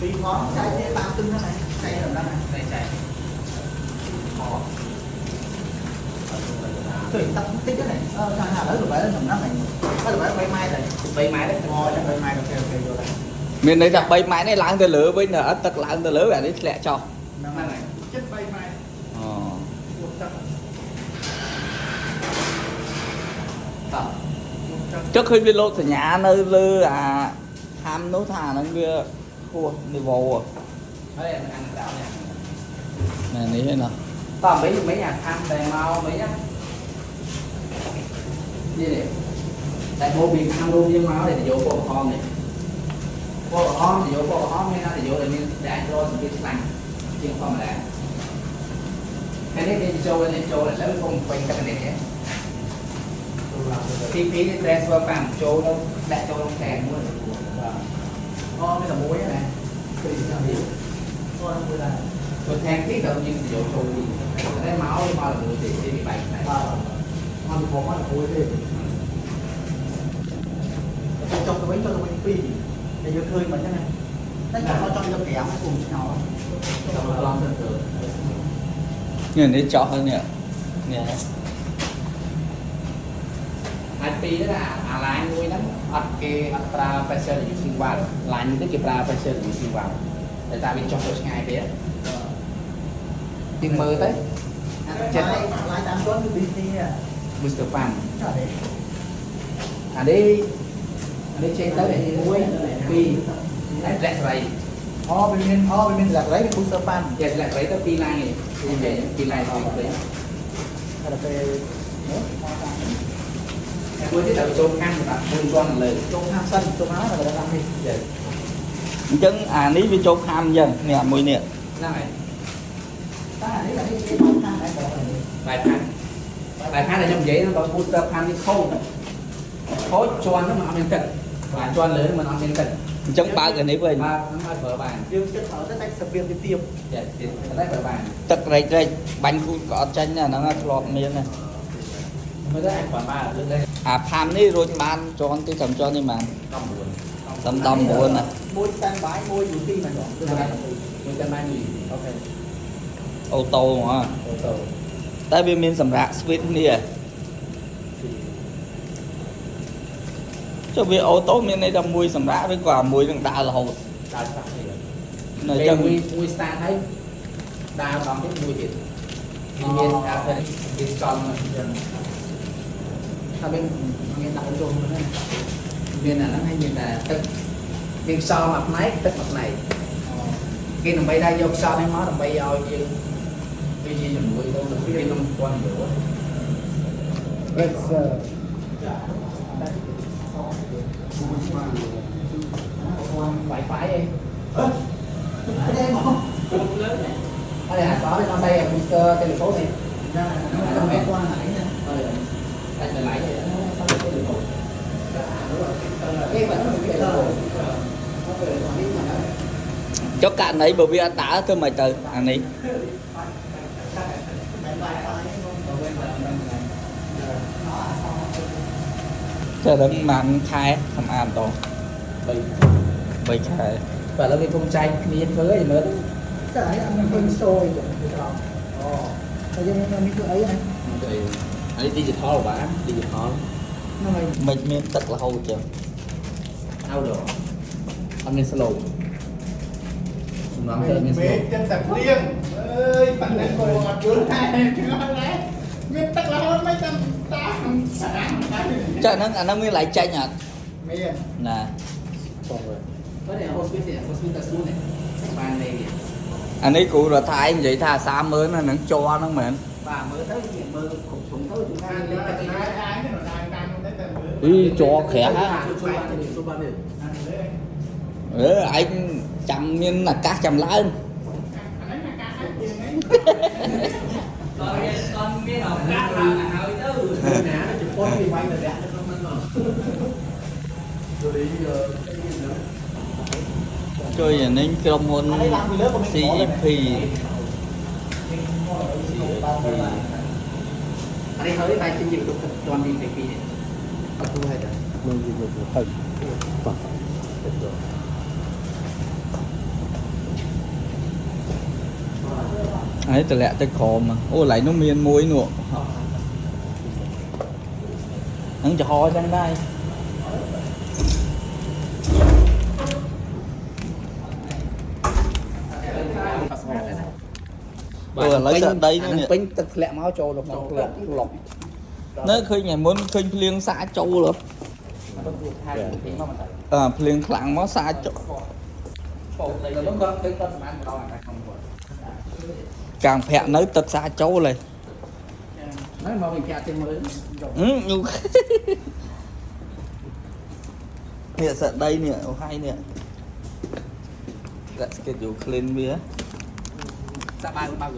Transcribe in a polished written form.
ពីរផងចែកគ្នាតាមទឹងហ្នឹងឯងចែកដល់ហ្នឹង ចែកចែក ខទៅទឹកតិចហ្នឹងអឺថាឥឡូវ level ហ្នឹងហ្នឹងឯង level 3ម៉ែត្រហើយ 3ម៉ែត្រ អូចឹង3ម៉ែត្រ OK OK យល់ហើយ មានន័យថា3ម៉ែត្រនេះឡើងទៅលើវិញអត់ទឹកឡើងទៅលើអានេះធ្លាក់ចុះ ហ្នឹងហើយ ចិត្ត3ម៉ែត្រ អូ ពួកទឹក តោះ ពួកទឹក ចុះឃើញវាលោតសញ្ញានៅលើអាហាំនោះថាអាហ្នឹងវាហួស niveau ហើយអានក្រៅនេះ ណែនេះឯណោះ តោះមិញមិញអាខាំតែមកមិញណានេះនេះតែមកពីខាងរូបយើងមកដែលយកពណ៌ក្រហមនេះពណ៌ក្រហមយកពណ៌ក្រហមមានថាយកដែលមានដែលអាចរកសម្ពាធខ្លាំងជាងធម្មតាហើយនេះគេចូលនេះចូលឥឡូវគុំពេញទឹកនេះទេទី2នេះ transfer 5ចូលទៅដាក់ចូលក្នុងតែមួយ បាទអូមានតែមួយណា គឺចាំនេះ អូមួយដែរ ចូល tank នេះដល់យើងយកចូលវិញតែមកមកមួយទេទីបែកដែរ បាទមកពីផងមកមួយទេទៅចុះទៅវិញចុះទៅវិញពីរតែយើងឃើញមិនចឹងណាតែចង់ចង់យក5គុំឆ្ងល់ ចូលឡងទៅទៅ នេះនេះចុះហើយនេះនេះ អាចពីរហ្នឹងអា line មួយហ្នឹងអត់គេអត់ប្រើ pressure reducing valve line មួយទៀតគេប្រើ pressure reducing valve តែតាវាចុះទៅឆ្ងាយពេកជាងមើលទៅ ចិត្តឡាយតាមគាត់គឺ BC នេះ booster pump ចាទេ អានេះអានេះចេញទៅ1 2តែលាក់សេរី អូវាមានអូវាមានលាក់រីមាន booster pump ចេះលាក់សេរីទៅ2 line ឯងចេញ2 line ទៅវិញ តែពេលនោះមកតាម មួយទៀតត្រូវចូលខាងសម្រាប់មួយជាន់លើ ចូលខាងសិនចូលមកដល់តាមនេះ ចេះ អញ្ចឹងអានេះវាចូលខាំអញ្ចឹងនេះអាមួយនេះ ហ្នឹងហើយ តែអានេះអានេះគេមកខាងដែរបង បាយផាន់បាយផាន់ដែលខ្ញុំនិយាយហ្នឹងបើ booster pump នេះខូចខូចជាន់ហ្នឹងมันអត់មានទឹកបាទជាន់លើហ្នឹងมันអត់មានទឹក អញ្ចឹងបើកអានេះវិញ បាទហ្នឹងឲ្យប្រើបាន យើងគិតត្រូវទៅតែសៀបទៀប ចេះទៀតតែប្រើបាន ទឹករែករែកបាញ់គូតក៏អត់ចាញ់ដែរអាហ្នឹងធ្លាប់មានដែរ មើលទៅអាចប្រើបានលើកលែង អាផាំនេះរួចបានជាន់ទីត្រឹមជាន់នេះបាន 19 ត្រឹម19ណា មួយ stand by មួយ UT មែនបងគឺបាន មួយតែបានយូរ OK auto ហ្មង auto តែវាមានសម្រាប់ switch នេះចុះវា auto មានន័យថាមួយសម្រាប់ឬក៏អាមួយនឹងដើររហូត ដើរស្រាប់ទៀត នៅអញ្ចឹង ពេលមួយមួយ start ហើយដើរម្ដងទៀតមួយទៀតវាមាន alpha វាស្កល់មកអញ្ចឹង ថាមានមានដាក់ចូលហ្នឹង មានអាហ្នឹងហើយមានតែទឹកមានខ្យល់មួយផ្នែកទឹកមួយផ្នែកគេដើម្បីដែរយកខ្យល់នេះមកដើម្បីឲ្យយើងវាជាជំនួយទៅក្នុងក្នុងពន្ធយោ pressure Wi-Fi អី អីមក អត់ទេអាសនេះអត់ស្អី booster telephone ទេ ណាហ្នឹងគាត់ហ្នឹងណា អឺតែតម្លៃទេហ្នឹងអត់ telephone គេបើហ្នឹងវា telephone ចុះករណីបើវាអត់ដើរធ្វើមិនទៅអានេះ មិន Wi-Fi ចេះដឹងប៉ុន្មានខែសម្អាតត 3 3ខែ បាទឥឡូវគេគុំចែកគ្នាធ្វើអីមើល តែអត់មានឃើញសូអីចឹងវាត្រង់អូតែយើងមានធ្វើអីហ្នឹង ទៅអានេះ digital បាទ digital ហ្នឹងហើយ មិនមានទឹករហូតចឹង outdoor អត់មាន slow សំណងទៅមាន មេ slow ចិត្តតែភ្លៀងអើយប៉ណ្ណឹងក៏អត់យល់ដែរឆ្ងល់ដែរមានទឹករហូតមិនតាមតាមតាម ចាហ្នឹងអាហ្នឹងមានឡៃចាញ់អត់ មាន ណា បើនេះ hospice នេះ hospice តែស្រួលនេះបាននេះ អានេះគ្រូរដ្ឋាឯងនិយាយថា30,000អាហ្នឹងជ័រហ្នឹងមែន បាទមើលទៅវាមើលគ្រប់ជ្រុងទៅជួនកាលលេខទឹកអី ដែរអាយទៅដល់តាមទៅតែមើល អីជ័រក្រាស់ ជួយបានជួយបាននេះ អឺឯងចាំមានអាកាសចាំឡើង អាហ្នឹងអាកាសអាចជាងហ្នឹង តន់មានឱកាសឡើងទៅហើយទៅណាជប៉ុនវាវាយតម្លាក់នៅក្នុងហ្នឹងមក ជួយអានេះក្រុមហ៊ុន អានេះឡើងពីលើក៏មាន CEP អានេះហើយតែជាជីវទុកទឹកជាន់ទី2នេះអត់ទូហើយតា មើលយូរទៅបាទ ហើយតម្លាក់ទៅក្រោមអូឡៃនោះមានមួយនោះហ្នឹងចំហចឹងដែរអូឥឡូវសាក់ដីនេះ ពេញទឹកធ្លាក់មកចូលក្នុងក្លុកក្លុក នៅឃើញថ្ងៃមុនឃើញភ្លៀងសាកចូលហ៎ មកទៅថែពីមកមិនទៅ អើភ្លៀងខ្លាំងមកសាកចូល តែនោះគាត់ឃើញគាត់សម្អាតម្ដងអាក្នុងគាត់ កាំងប្រាក់នៅទឹកសាកចូលហើយ ហ្នឹងមកវិញប្រាក់ចេញមើល អឺញូនេះសាក់ដីនេះអូហើយនេះ Let's get you clean វា សាបាយបើវា